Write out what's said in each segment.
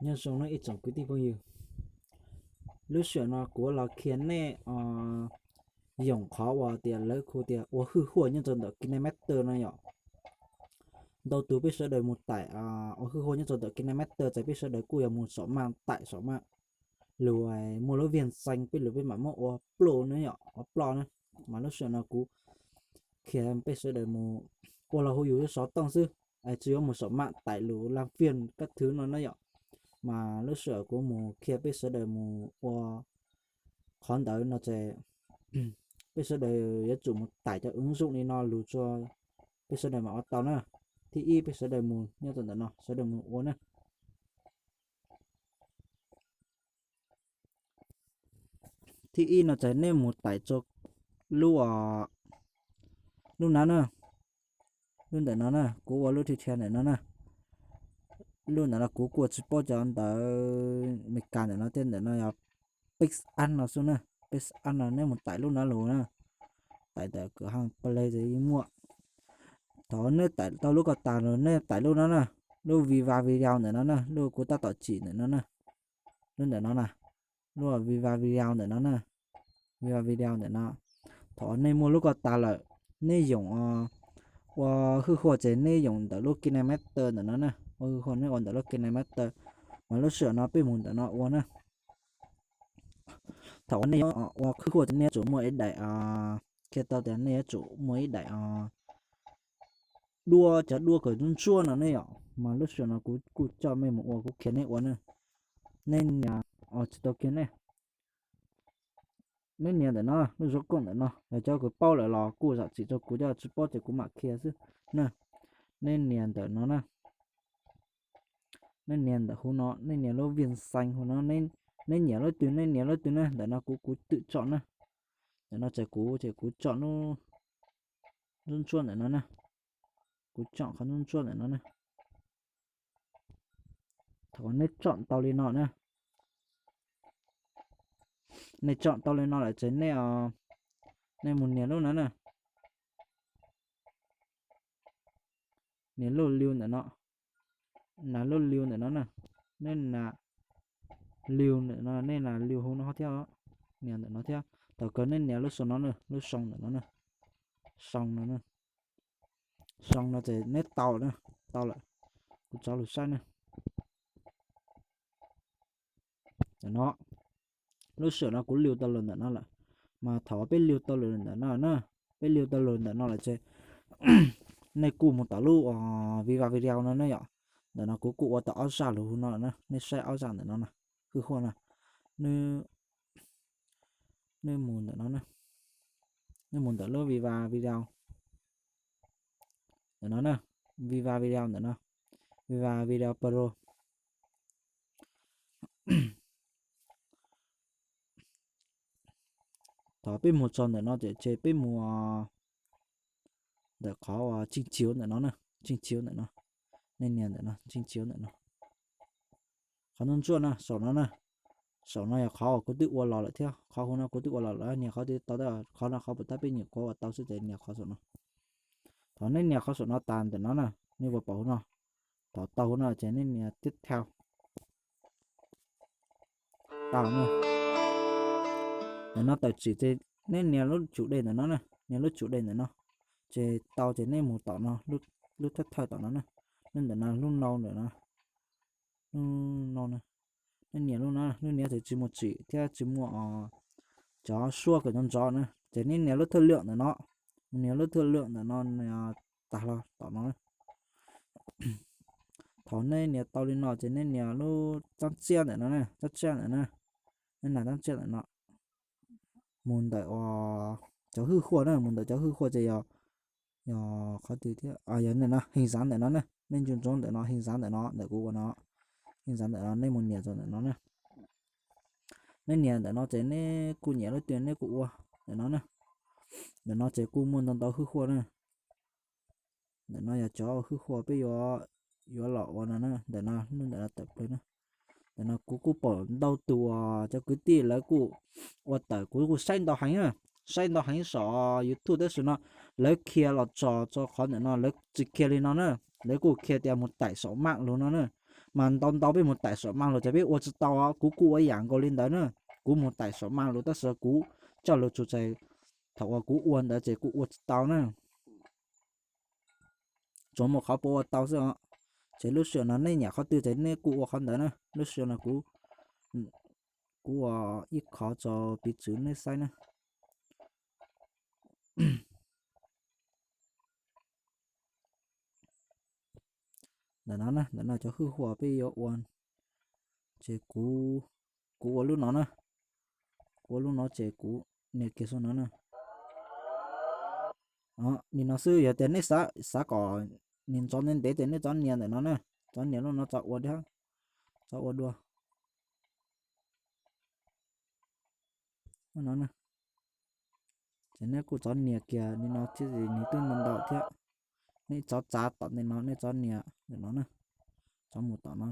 Nyob zoo nawb ib tsoom kwv tij phooj ywg, lub sij hawm no kuv los qhia nej yoom qhov uas tias lawv hu tias ua hwj huaj nyob rau ntawm KineMaster no yom. Ntau tus peb sawv daws mus taim ua hwj huaj nyob rau ntawm KineMaster ces peb sawv daws kuj yuav mus saum maj taim saum maj, lug muaj lub vij xees peb lug peb mam muab ua ploj na yom, ua ploj na. Mas lub sij hawm no kuv qhia peb sawv daws mus ua los hu yus lub xov tooj xwb, tsis yuav mus saum maj taim lus laj fiaj kab thwv no na yom. Mas lub sij hawm kuv mus qhia peb sawv daws mus ua qhov ntawd no ces peb sawv daws yuav tsum mus taim cov ứng dụng li no lug rua peb sawv daws mam ua tau na. Thib ib peb sawv daws mus nyob rau ntawm no sawv daws mus ua na. Thib ib no ces nej mus taim rau lub, lub na na, lub ntawm no na, kuv ua lub thia thia ntawm no na. Lub ntawm no kuv kuj tsis paub cov ntawv Amelikas ntawm no thiab, ntawm no yog peb ab no xwb na, peb ab no nej mus taim lub no lug na. Taim ntawm kwv ha Play ces yeej muaj. Thaum nej taim tau lub ko tas lawm nej taim lub no na, lub Viva Video ntawm no na, lub kuv tab tom tsim ntawm no na, lub ntawm no na, lub Viva Video ntawm no na, Viva Video ntawm no. Thaum nej muaj lub ko tas lawm, nej yoom ua hwj huaj ces nej yoom ntawm lub KineMaster ntawm no na, ua hwj huaj nej ua ntawm lub KineMaster, mas lub sij hawm no peb mus ntawm no ua na. Thaum uas nej yuav ua hwj huaj ces nej yuav tsum muaj ib daim, qhia tau tias nej yuav tsum muaj ib daim duab, cov duab kawm ntsuab ntsuab no ne yom, mas lub sij hawm no kuv kuj coj mej mus ua, kuv qhia nej ua na. Nej nias, tsis tau kiag ne, nej nias ntawm no, lub dấu cộng ntawm no, yog cov kws paub lawm los kuj zam txim rau kuv, cov tsis paub ces kuv mam qhia xwb na. Nej nias ntawm no na, nej nias ntawm hauv no, nej nias lub vij xees hauv no, nej nyiam lub twg nej nias lub twg na. Ntawm no kuv, kuv twm tsom na, ntawm no ces kuv, ces kuv tsom lub ntsuab ntsuab ntawm no na, kuv tsom qhov ntsuab ntsuab ntawm no na. Thaum nej tsom tau li no na, nej tsom tau li no lawm ces nej, nej mus nias lub no na, nias lub liu ntawm no, nas lub liu ntawm no na, nej nas liu ntawm no, nej nas liu hauv no thiab, nias ntawm no thiab. Thaum kawg nej nias lub xoo no na, lub xoo ntawm no na, xoo no na, xoo no ces neb tau na, tau lawm, kuv tso lug saib na. Ntawm no, lub sij hawm no kuv liu tau lug ntawm no lawm, mas thaum peb liu tau lug ntawm no na, peb liu tau lug ntawm no lawm ces nej kuj mus tom lub Viva Video no ne yom. Ntawm no kuv kuj ua tau ob zaj lug hauv no na, nej saib ob zaj ntawm no na, hwj huaj na, nej mus ntawm no, nej mus ntawm lub Viva Video ntawm no na, Viva Video ntawm no, Viva Video Pro. Thaum peb mus txog ntawm no ces peb mus ntawm qhov uas tseej chiv ntawm no na, tseej chiv ntawm no, nej nias ntawm no, tseej chiv ntawm no. Qhov ntsuab ntsuab na, saum no na, saum no yog qhov uas kuv twb ua los lawm thiab, qhov hauv no kuv twb ua los lawm, nias qhov twg tau, qhov no qhov puas tab peb nyuam qhuav ua tau xwb ces nias qhov saum no. Thaum nej nias qhov saum no tas ntawm no na, nej puas pom hauv no, thaum tau hauv no ces nej nias tiếp theo. Tau na. Ntawm no tawm tsim ces nej nias lub chủ đề ntawm no na, nias lub chủ đề ntawm no, ces tau ces nej mus tom no, lub thawj thawj tom no na, lub ntawm no, lub no ntawm no, lub no, nej nias lub no, lub nias ces tsis muaj tsim thiab tsis muaj cov suab kawm ntxov ntxov na, ces nej nias lub thawj lượng ntawm no, nias lub thawj lượng ntawm no tag hlo tom no. Thaum nej nias tau li no ces nej nias lub txab txiab ntawm no, txab txiab ntawm no, nej nias txab txiab ntawm no, mus ntawm cov hwj huaj na, mus ntawm cov hwj huaj ces yog, yog qhov twg thiab, yog ntawm no, hình dáng ntawm no na, nej ntsoov ntsoov ntawm no, hình dáng ntawm no, ntawm kuv ua no, hình dáng ntawm no, nej mus nias rau ntawm no na. Nej nias ntawm no ces nej kuj nyiam lub twg nej kuj ua ntawm no na. Ntawm no ces kuj muaj ntau ntau hwj huaj na. Ntawm no yog cov hwj huaj peb yuav, yuav los ua no na, ntawm no, lub ntawm no tawm plaws na. Ntawm no kuv kuj pom ntau tus cov kwv tij lawv kuj ua tawm, kuv kuj saib ntau heev na, saib ntau heev saum YouTube tab sis no lawv khiav los txog rau qhov ntawm no lawv tsis khiav li no na, lawv kuj khiav tias mus taim saum maj lug no na. Mas ntau ntau peb mus taim saum mas lus ces peb ua tsis tau, kuv kuj ua ib yam nkaus li ntawd na. Kuv mus taim saum mas lus tab sis kuv coj lus tsuas txais, thaum uas kuv ua ntawd ces kuv ua tsis tau na. Tsuas muaj qhov puas ua tau xwb os. Ces lub sij hawm no nej nyiam qhov twg ces nej kuj ua qhov ntawd na. Lub sij hawm no kuv, kuv ua ib qhov tso piv txwv nej saib na. Ntawm no na, ntawm no cov hwj huam peb yuav ua, ces kuv, kuv ua lub no na. Kuv ua lub no ces kuv nias kiag xub no na. Nim no xwb, yog tias nej xav, xav kom nws ntxov ntev ntev ces nej txhob nias ntawm no na. Txhob nias lub no, txhob ua dua, txhob ua dua. No na, ces nej kuj txhob nias kiag li no thiab, nws twb ntau ntau thiab. Nej txhob txav tom ntawm no, nej txhob nias ntawm no na. Txhob mus tom no,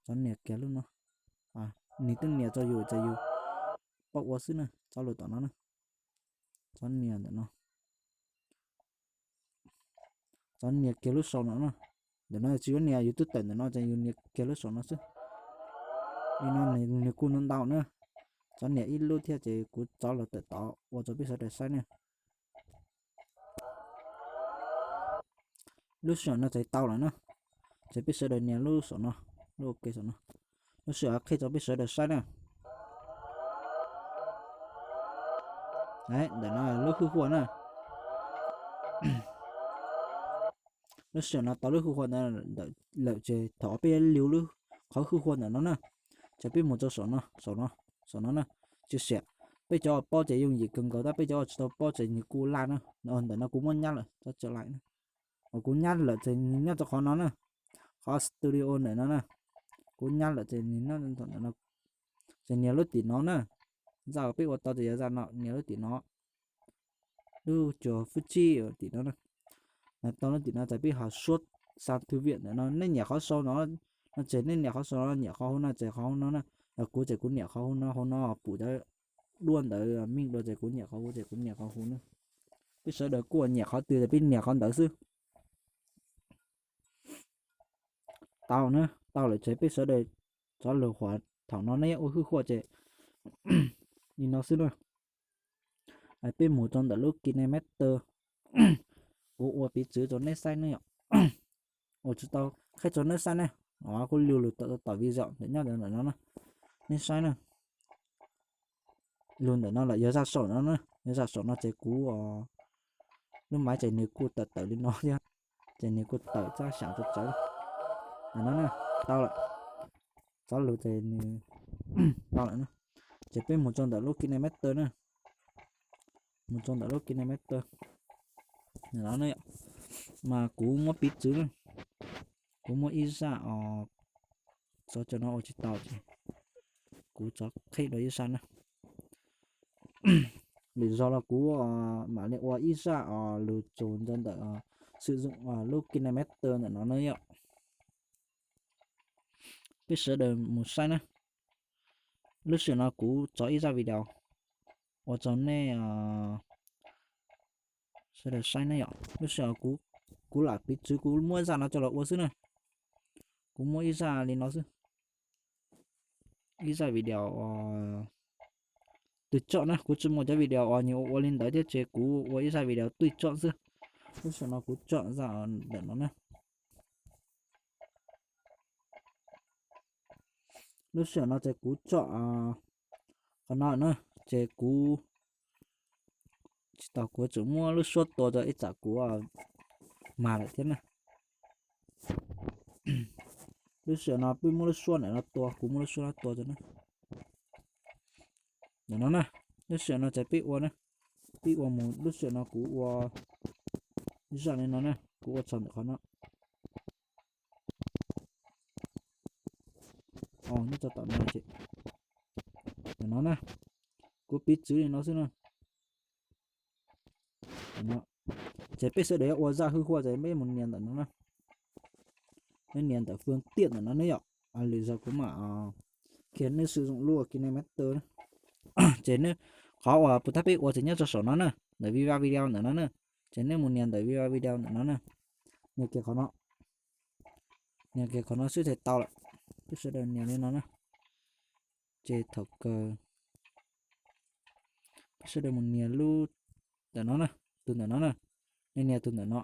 txhob nias kiag lub no. Nws twb nias txog yus ces yus paub ua xwb na, txhob lus tom no na. Txhob nias ntawm no, txhob nias kiag lub saum no na. Ntawm no tsis yuav nias, yus twb tawm ntawm no ces yus nias kiag lub saum no xwb. Li no nws kuj ntau ntau na. Txhob nias ib lub thiab ces kuv txhob los tawm tod ua rau peb sawv daws saib na. Lub sij hawm no ces tau lawm na, ces peb sawv daws nias lub saum no, lub OK saum no. Lub sij hawm qhib rau peb sawv daws saib na. Ntawm no lub hwj huam na. Lub sij hawm no tau lub hwj huam ntawd lawm ces thaum peb yuav liu lub qhov hwj huam ntawm no na, ces peb mus rau saum no, saum no, saum no na. Tsis xiam, peb cov paub ces yooj yim kawg nkaus, tab peb cov tsis tau paub ces nws kuj laj na. Ntawm no kuv muab nyab lawm, txhob tso lawm na. Kuv nyab lawm ces nws nyob rau qhov no na, qhov studio ntawm no na. Kuv nyab lawm ces nws nyob ntawm no, ces nias lub tim no na. Zaj peb ua tau ces yog zaj no, nias lub tim no. Lub cuag fwj tsib tim no na. Tau lub tim no ces peb ho suab xa thư viện ntawm no, nej nyiam qhov sau no, no ces nej nias qhov sau no, nyiam qhov hauv no ces qhov hauv no na. Kuv ces kuv nias qhov hauv no, hauv no pum cov duab ntawd meej dua ces kuv nias qhov hauv ces kuv nias qhov hauv na. Peb sawv daws kuj nyiam qhov twg ces peb nias qhov ntawd xwb. Tau na, tau lawm ces peb sawv daws rov lug huam. Thaum no nej ua hwj huam ces li no xwb na. Peb mus rau ntawm lub KineMaster, kuv ua piv txwv rau nej saib ne yom. Ua tsis tau, qhib rau nej saib ne. Kuv lug lug tom tom video ntawm nyob ntawm no na, nej saib na. Lug ntawm no lawm, yog zaj saum no na, yog zaj saum no ces kuv lub maiv ces nws kuj tawm tawm li no thiab, ces nws kuj tawm txab xyaum tsawv tsawv. Ntawm no na, tau lawm. Txhob lug ces nws tau lawm na. Ces peb mus rau ntawm lub KineMaster na. Mus rau ntawm lub KineMaster no, mas kuv muab piv txwv na. Kuv muab ib zaj os, txhob cov no ua tsis tau ces kuv txhob qhib dua ib zaj na. Lwm zaug los kuv mam li ua ib zaj os, lug txug ntawm xwm zoom lub KineMaster ntawm no na yom. Peb sawv daws mus saib na. Lub sij hawm no kuv tso ib zaj video ua rau nej sawv daws saib ne yom. Lub sij hawm kuv lam piv txwv, kuv muab zaj no coj los ua xwb na. Kuv muab ib zaj li no xwb, ib zaj video twj tsoj na, kuv tsis muaj cov video uas nws ua ua li ntawd thiab ces kuv ua ib zaj video twj tsoj xwb. Lub sij hawm no kuv tso zaj ntawm no na. Lub sij hawm no ces kuv tso qhov no na, ces kuv tsis tau, kuv tsuas muab lub suab tua rau ib tsam kuv mag lawm thiab na. Lub sij hawm no peb muab lub suab ntawm no tua, kuv muab lub suab no tua rau na. Ntawm no na, lub sij hawm no ces peb ua na, peb ua mus, lub sij hawm no kuv ua zaj li no na, kuv ua txog ntawm qhov no. Nyob rau tom no ces, ntawm no na, kuv piv txwv li no xwb na. Ces peb sawv daws yuav ua zaj hwj huaj ces peb mus nias ntawm no na. Peb nias ntawm fwj tiaj ntawm no ne yom. Lwm zaug kuv mam qhia nej swm zoom lub KineMaster na. Ces qhov uas puas thab peb ua ces nyob rau saum no na, ntawm Viva Video ntawm no na. Ces nej mus nias ntawm Viva Video ntawm no na. Nias kiag qhov no. Nias kiag qhov no xwb ces tau lawm. Peb sawv daws nias li no na. Ces thaum kawg peb sawv daws mus nias lub ntawm no na, tus ntawm no na. Nej nias tus ntawm no,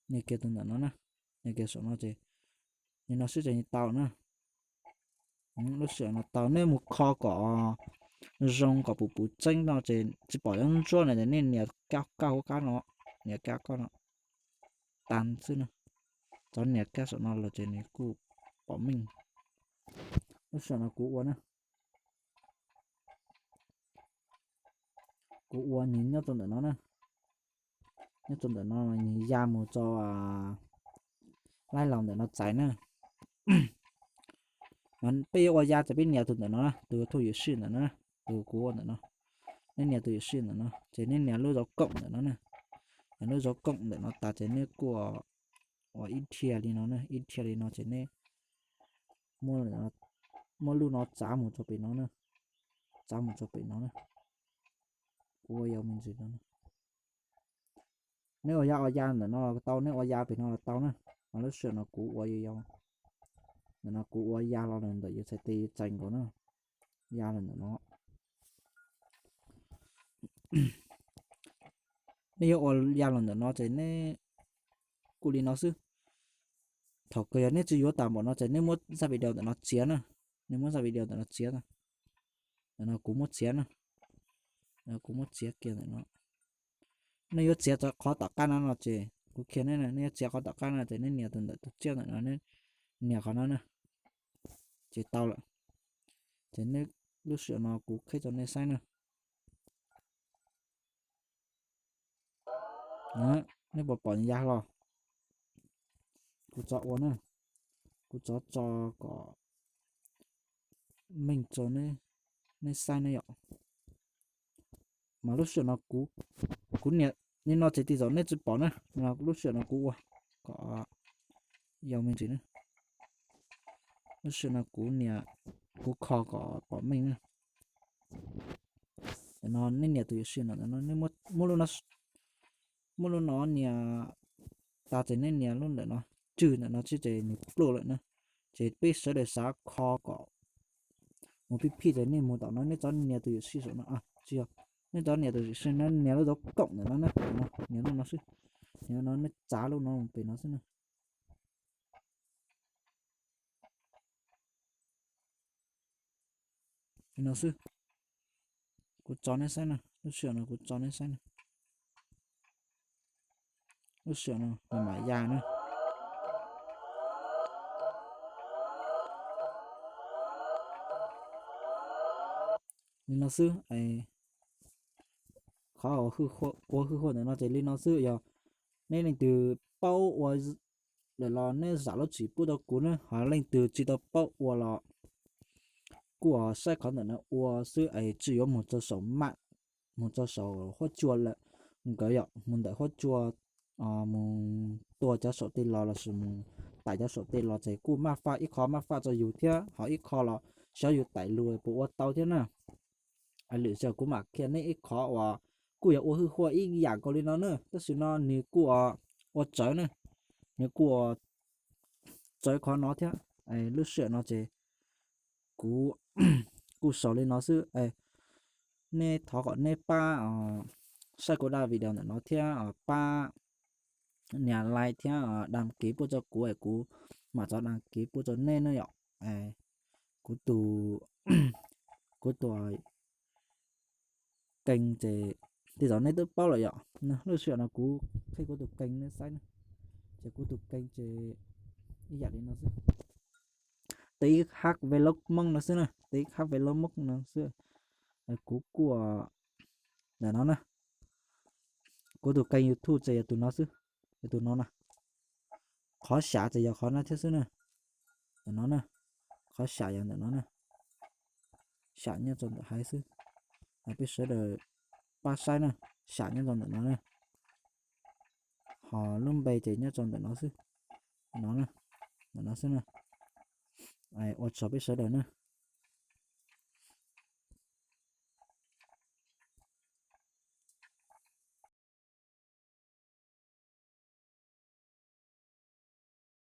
nias kiag tus ntawm no na, nias kiag saum no ces, li no xwb ces tau na. Lub sij hawm no tau, nej mus kho kom zoo kom puv puv tseeb no ces tsis pom ntsuab na ces nej nias kaj hauv qab no, nias kaj hauv qab no tag xwb na. Txhob nias kaj saum no los ces nws kuj pom meej. Lub sij hawm no kuv ua na, kuv ua nws nyob rau ntawm no na, nyob rau ntawm no nws ya mus rau laij laus ntawm no txais na. Peb yuav ua ya ces peb nias tus ntawm no na, tus thuj yuam sij ntawm no, tus kuv ua ntawm no. Nej nias tus yuam sij ntawm no ces nej nias lub zov koom ntawm no na. Nias lub zov koom ntawm no tas ces nej kuj ua ib dhia li no na, ib dhia li no ces nej muab lub no txav mus rau pem no na, txav mus rau pem no na. Ua yau me ntsis no. Nej ua ya ua ya ntawm no los tau, nej ua ya pem no los tau na. Mas lub sij hawm no kuv ua yau, ntawm no kuv ua ya los ntawm yus txhais tes txais nkaus na, ya los ntawm no. Nej yuav ua ya los ntawm no ces nej kuj li no xwb. Thaum kawg yog nej tsis yuav tas npaum no ces nej muab zaj video ntawm no txiav na, nej muab zaj video ntawm no txiav. Ntawm no kuv muab txiav na, kuv muab txiav kiag ntawm no. Nej yuav txiav qhov tom qab no no ces kuv qhia nej, nej yuav txiav qhov tom qab no ces nej nias tus ntawm tus tsiaj ntawm no, nias qhov no na, ces tau lawm. Ces nej lub sij hawm no kuv qhib rau nej saib na. Nej puas pom ya los? Kuv tso ua na, kuv tso tso kom meej rau nej saib ne yom. Mas lub sij hawm no kuv nias li no ces tej zaum nej tsis pom na, lub sij hawm no kuv ua kom yau me ntsis na. Lub sij hawm no kuv nias, kuv kho kom pom meej na. No nej nias tus yuam sij no, muab lub no nias tas ces nej nias lub ntawm no, tswj ntawm no tsib ces nws pluj lawm na. Ces peb sawv daws xav kho kom mus phij phij ces nej mus tom no, nej txhob nias tus yuam sij saum no, tsis yog, nej txhob nias tus yuam sij no, nias lub zov koom ntawm no na, nias lub no xwb. Nias no nej txav lub no mus pem no xwb na. Li no xwb. Kuv tso nej saib na, lub sij hawm no kuv tso nej saib na. Lub sij hawm no mam ya na. Li no xwb. Qhov ua hwj huaj ntawm no ces li no xwb. Yog nej leej twg paub ua lawm los nej zam lub txim pub rau kuv na, ho leej twg tsis tau paub ua los kuj saib qhov ntawm no ua xwb es tsis yuav mus rau saum maj, mus rau saum huab cua lawm. Nkawd yog mus ntawm huab cua mus tua cov saum tej los lossis mus taim cov saum tej los ces kuj maj faj, ib qho maj faj rau yus thiab ho ib qho los xyov yus taim lus puas ua tau thiab na. Lwm zaus kuv mam qhia nej ib qho uas kuj yog ua hwj huaj ib yam nkaus li no na, tab sis no nws kuj ua tsawv na, nws kuj ua tsawv qhov no thiab. Lub sij hawm no ces kuv kuj xaus li no xwb. Nej thov kom nej pab saib kuv daim video ntawm no thiab pab nias like thiab đăng ký pub rau kuv es kuv mam rov đăng ký pub rau nej na yom. Kuv tus, kuv tus kênh ces tej zaum nej twb paub lawm yom. Lub sij hawm no kuv qhib kuv tus kênh nej saib na, ces kuv tus kênh ces ib yam li no xwb. Tib hab vlog Hmoob no xwb na, tib hab vlog Hmoob no xwb. Kuv kuj ntawm no na, kuv tus kênh YouTube ces yog tus no xwb, yog tus no na. Qhov xyav ces yog qhov no thiab xwb na. Ntawm no na, qhov xyav yog ntawm no na, xyav nyob rau ntawm hav xwb. Peb sawv daws pab saib na, xyav nyob rau ntawm no na. Ho lub npe ces nyob rau ntawm no xwb, no, ntawm no xwb na. Ua tsaug peb sawv daws na.